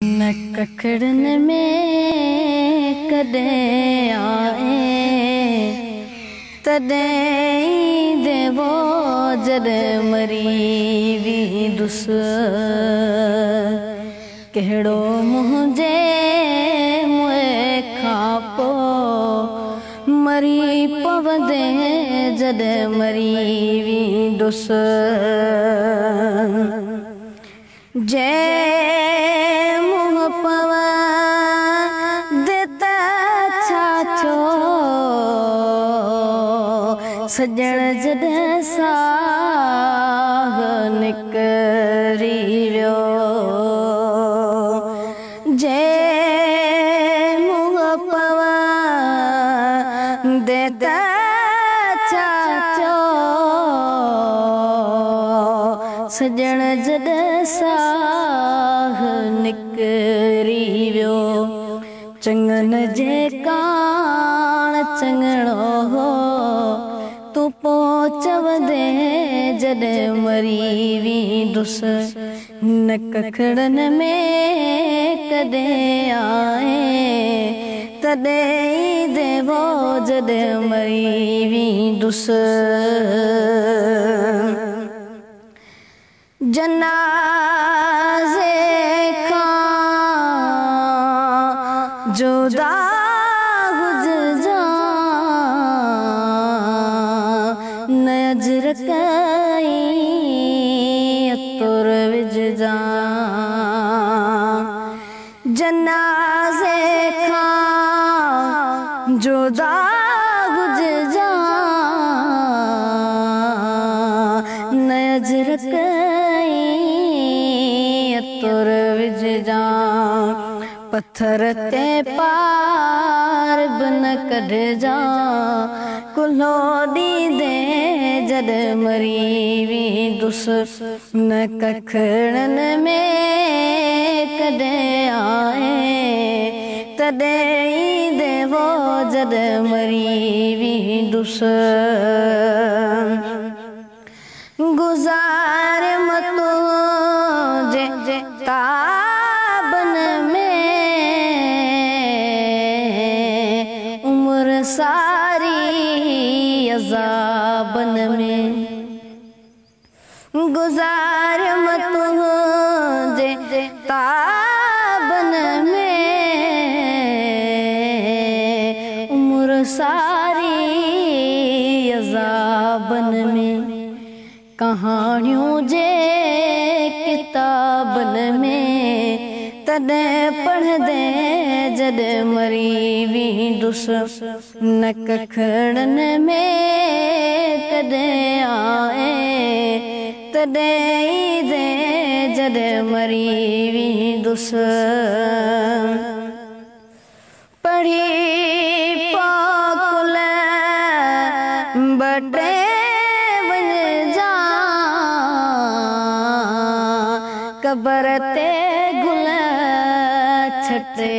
न कखड़न में कॾहिं आए तॾहिं ईंदे वो जॾहिं मरी वेंदुसि। कहिड़ो मुंहिंजे मुए खां पोइ मरी पवंदे जॾहिं मरी वेंदुसि। जंहिं मुंहुं पवंदे त छा थियो सॼण जॾहिं साह निकिरी वियो। जंहिं मुंहुं पवंदे त छा थियो सॼण जॾहिं साह निकिरी वियो। चङन जे काण चङणो हो तूं पोइ चवंदे जॾहिं मरी वेंदुसि। न कखड़न में कॾहिं आए तॾहिं ईंदे वो जॾहिं मरी वेंदुसि। जनाज़े खां जुदा हुजजां न अजरक अतुर विझजां। जनाज़े खां जुदा हुजजां न अजरक अतुर विझजां। पथर ते पार बि न कढजां कुल्हो ॾींदे जॾहिं मरी वेंदुसि। न कखड़न में कॾहिं आए तॾहिं ईंदे वो जॾहिं मरी वेंदुसि। गुज़ार मुंहिंजे ताबन में उम्र सारी अज़ाबन में। गुज़ार मुंहिंजे ताबन में उम्र सारी अज़ाबन में। कहानियूं जे किताबन में तॾहिं पढ़ंदे जॾहिं मरी वेंदुसि। न कखड़न में कॾहिं आए तॾहिं ईंदे जॾहिं मरी वेंदुसि। पढ़ी पोइ ॿ टे कबर ते गुल छटे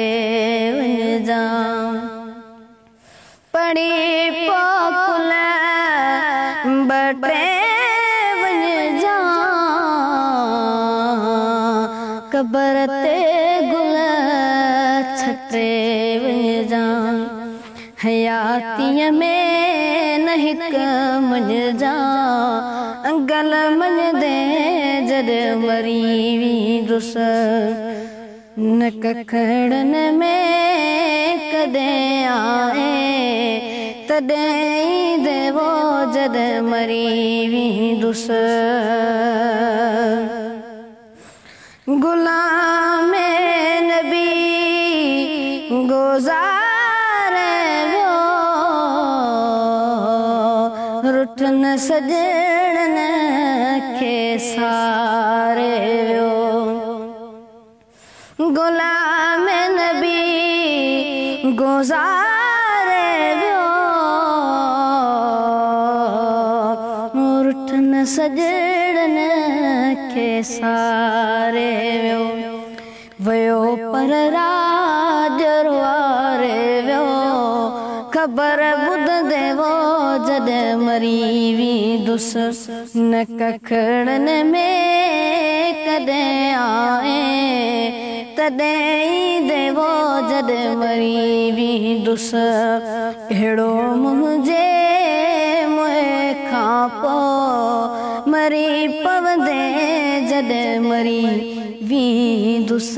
वञजां। पढ़ी पोइ ॿ टे वञजां कबर ते गुल छटे वञजां। हयातीअ में न हिकु मञजां अंगल मञंदे जॾहिं मरी वेंदुसि। न कखड़न में कॾहिं आए तॾहिं ईंदे वो जॾहिं मरी वेंदुसि। गुलाम नबी गुज़ारे वियो रुठन सॼणन खे सारे वियो। गुलाम नबी गुज़ारे वियो रुठन सॼणन खे सारे वियो। वियो पर राज रुआरे वियो ख़बर ॿुधंदे वो जॾहिं मरी वेंदुसि। न कखड़न में कॾहिं आए त ڪڏهن ايندي وو جڏهن مري ويندس. ڪهڙو منهنجي موئي کان پوءِ مري پوندي جڏهن مري ويندس.